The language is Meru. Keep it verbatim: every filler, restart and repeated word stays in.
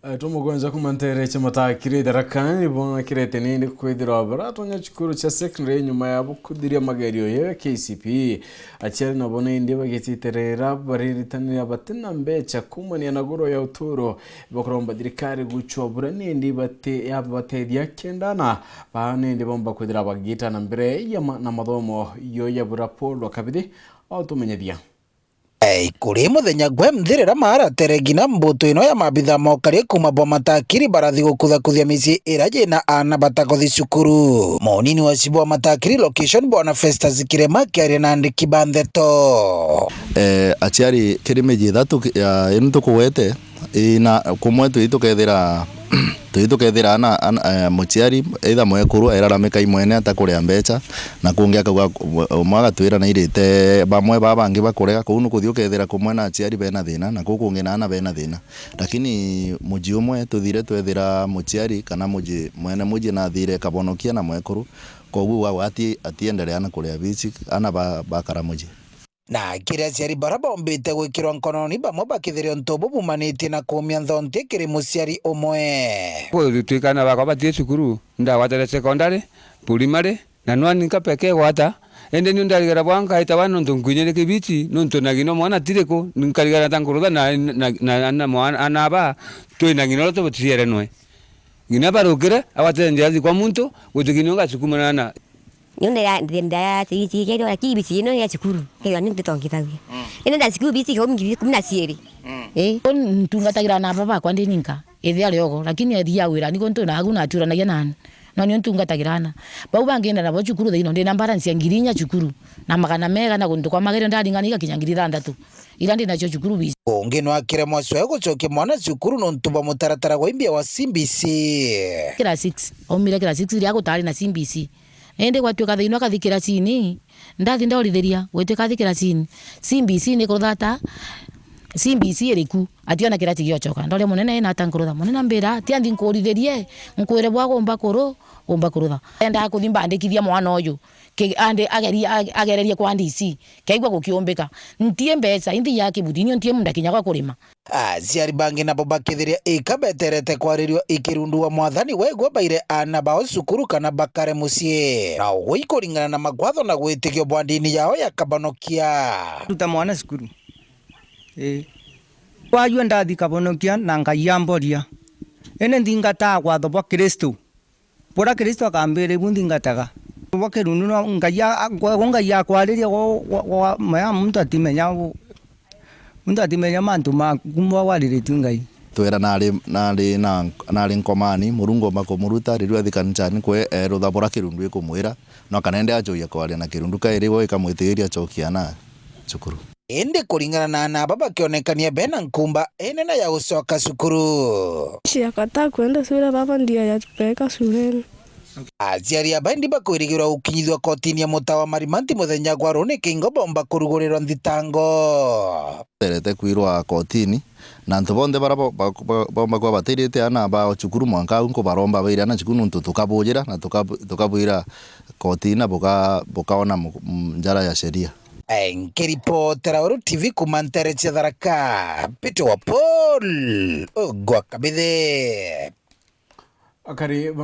Eh, tumugwenja kuma ntere cia Matakiri Tharaka, ni bwonekirete nindi kwithirwa baratonya cukuru cia secondary nyuma ya bukuthiria magerio ya K C P E. Aciari nabo nindi bagititerera bariritanira batina mbecha kumania na goro ya uturo, bakuromba thirikari gucwa bura nindi bate-, yabateithia kenda ana baa nindi bomba kwithira bagita na mbere ya ma-, na mathomo yo ya bura Paul Wakabithi autumenyethia. Ei, kuri muthenya gwe mthirira maara tere ngina mbutu ino ya mabitha mokari kuma bwa Matakiri barathi gukuthakuthia micii ira yina aana batakothi cukuru. Munini wa cibu wa Matakiri location bwana Festus Kirema akiaria na andiki ba ntheto. Eh, aciari kiri miji ithatu ki-, ya ino tukugwete, ina kumwe tui tukethira tui tukethira ana, ana, eh, muciari either mwekuru eraramika imwene atakuria mbecha, na kungi akauga, umwe agatwira nairite bamwe ba bangi bakurega, kuu nukuthi ukethira kumwe na aciari bena thina, na kuu kungi na ana bena thina. Lakini muji umwe tuthire twethira muciari kana muji, mwene muji nathire kabonokia na mwekuru, koguo wau ati-, atiendelea na kuria bici, ana ba-, bakara muji. Na kiri aciari bara bombite gwikirwa nkononi, bamwe bakithiria untu bubu bumanitie na kuumia nthonti kiri muciari umwe. Gutwika aana bakwa batii cukuru, ndagwatire secondary, primary, na nwa ninka pekee gwata. Indi niu ndarigara bwa nkaita ba nontu nkwinye ni kibiti, nontu na ngina mwana tiriku, nkarigara ta nkurutha na, na, na, na mwana, ana aba, twi na ngina uria tubuticiere nwe. Ngina barukire, agwatire njira cikwa muntu, gutikini ugasukumana na Niu ndaya-, ndaya-, ndaya-, lakini bici ino ya cukuru, kethirwa ni nditongithagua. Indi nda cukuru bici ikumi, ngiri ikumi na ciiri. Ii. Ntungatagira ana aba bakwa ndi ninka, ithe ari ogo, lakini ethi ya wira, nigo ntu nagu natuuranagia nani. No niu ntungatagira ana. Bau bangi nda nabo cukuru thaino, ndi na balance ya ngiri inya cukuru, na magana mega na guntu kwa magerio ndaringana igakinya ngiri ithanthatu. Ira ndi nacio cukuru bici. Ungi no akiremwa cwae gucokia mwana cukuru nontu bwa mutaratara gwa imbia wa C B C. Class six, aumire class six riria gutari na C B C. Indi gwatuika thaino akathi kirasini, ndathi ndorithiria, gwituika athi kirasini, C B C ni kuruthata, C B C iriku, ationa kirasi giocoka. Ndoria munene, ina ata nkurutha? Munene ambira, tia nthi nkurithirie, nkwire bwa gumba kuru, gumba kurutha. Endaa kuthi mbandikithia mwana uyu, ki-, andi-, agerie, ag-, agererie kwa D C, keigua gukiumbika. Ntie mbeca, inthi ya kibuti, inyo ntie munda kinya gwa kurima. Aciari bangi nabo bakithiria ika beterete kwaririo ikirundu wa mwathani wegwe baire aana bao cukuru kana bakare mucii na ugui kuringana na makwatho na gwitikio bwa ndini yao ya kabonokia. Ruta mwana cukuru. Ii. Kwajua ndathi kabonokia na Ngai amboria. Ene nthingataa kwatho bwa Kristo. Buria Kristo akambira, ibu nthingataga. Bwa kirundu no Ngai a-, a-, gwe Ngai akwariria, gwa, gwa, gwa, maya muntu atimenya, muntu atimenya mantu maku kuma wariritue Ngai. Twera nari, nari na, nari nkomani, Murungu omba kumuruta, riria athi kanisani kwe, erutha buria kirundu ikumwira, no kana indi acuria kwaria na kirundu kairi, gwe ikamwitigiria acokia na cukuru. Indi kuringana na aana aba bakionekania bena nkumba inene ya gucoka cukuru. Ciakataa kwenda cure, baba ndiayapeleka shuleni. Aciari aba indi bakwirigirwa gukinyithua kotini ya mutaa wa Marimanti muthenya gwa ruu nikingo bomba kurugurirwa nthitango. Terete kwirwa kotini, na antu bonthe bara bo-, ba-, ba-, bomba kwa batirite aana bao cukuru mwanka au nkubaromba baire aana cukuru nontu tukabujira na tukabu-, tukabwira kotini na buka-, bukaona mu-, m-, njara ya sheria. Eh, nkiripotera Weru T V kuma ntere cia Tharaka, Peter wa Paul, Ogwa Kabithe. Akari ba